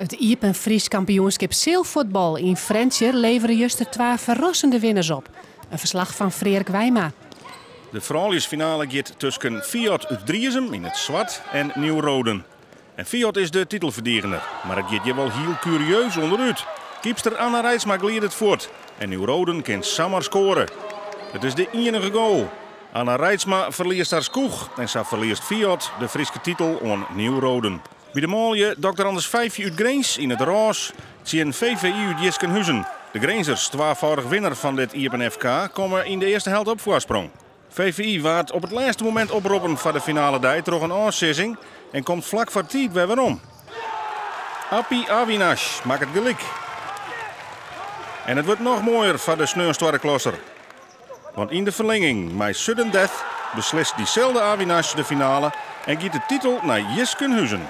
It Iepen Frysk Kampioenskip sealfuotbal yn Frjentsjer levere juster twa ferrassende winners op. In ferslach fan Freark Wijma. De frouljusfinale giet tusken Fiat út Driezum yn it swart en Nieuw Roden. En Fiat is de titelferdigener, mar it giet hjir wol hiel kurieus ûnderút. Keepster Anna Reitsma glidet fuort en Nieuw Roden kin samar skoare. It is de iennige goal. Anna Reitsma ferliest har skoech en sa ferliest Fiat de Fryske titel oan Nieuw Roden. By de manlju Dr. Anders Vijfje út Grins yn it rôs tsjin VVI út Jiskenhuzen. De Grinzers, twafâldich winner fan dit Iepen FK, komme yn de earste helte op foarsprong. VVI waard op it lêste momint oproppen foar de finaledei troch in ôfsizzing en komt flak foar tiid wer werom. Appie Avinash makket gelyk. En it wurdt noch moaier foar de sneonstwaddeklasser. Want yn de ferlinging mei sudden death beslist dyselde Avinash de finale en giet de titel nei Jiskenhuzen.